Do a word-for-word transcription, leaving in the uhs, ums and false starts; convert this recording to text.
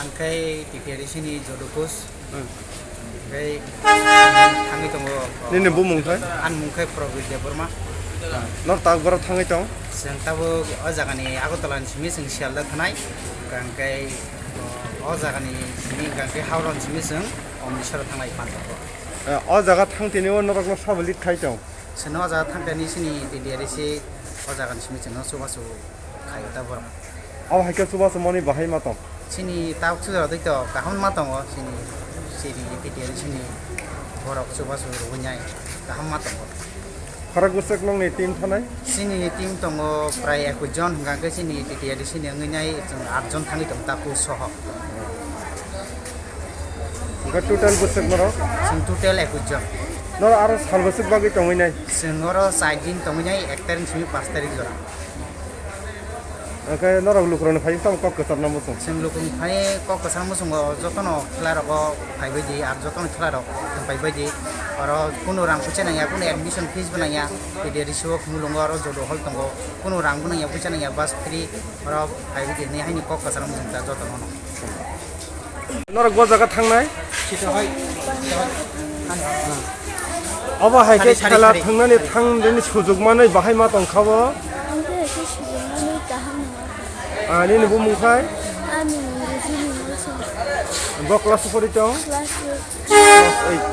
Ang khe T P R D C ni Jodu Khush. Hmm. Tei thangwi tongo. Nini bumung khe? Ani mung khe Probir Debbarma. Nor tabuk borok thangwi tong? Chwng tabuk o jagani Agartala ni simi chwng Sialda thanai. Hwnkhe o jagani simi hwnkhe Howrah ni simi chwng Amritsar thanglai phan tongo. Eh, o jaga thang tini o norokno sabo lead khai tong? Chwngno o jaga thang tini sini T D R C o jagani simi chwngno chubachu khaio ta borok. Abo hai khe chubachu mani bahai ma tong? Chini tabuk chujora dui to kaham ma tongo, chini chini T D R C ni borok chubachu rwinai kaham ma tongo. Khorok bwswk nongni team thanai? Chini team tongo prai ekwis jon, hwnkha khe chini T D R C ni wngwi nai chwng at jon thangwi tong ta coach soho. Hwnkha total bwswk norok? Chwng total ekwis jon. Norok aro sal bwswk bagwi tongwi nai? Chwng oro char din tongwi nai, ek tarik simi panch tarik jora. Hwnkhe norok lukurokni phai tamo kok kwcharna muchung? Chwng lukurokni phai kok kwcharna muchungo jotono khela rogo phaibai di, ar jotono khela rok phaibai di. Oro kunu rang puisa nangya, kunu admission fees bo nangya, T D R C o mulungo oro Jodu hall tongo, kunu rang bo nangya, puisa nangya, bus free, oro phaibai di hinwi haini kok kwcharna muchung ta jotono no. Norok bo jaga thangnai? Obo hai khe khela thangnani thangrini sujuk manwi bahai ma tong kha bo? Ang khe hai khe sujuk manwi kaham nangya. Ah, nini bumung khai? Ani mung Rujuni Molsom. Bo class o pori tong? Class eight. Class eight.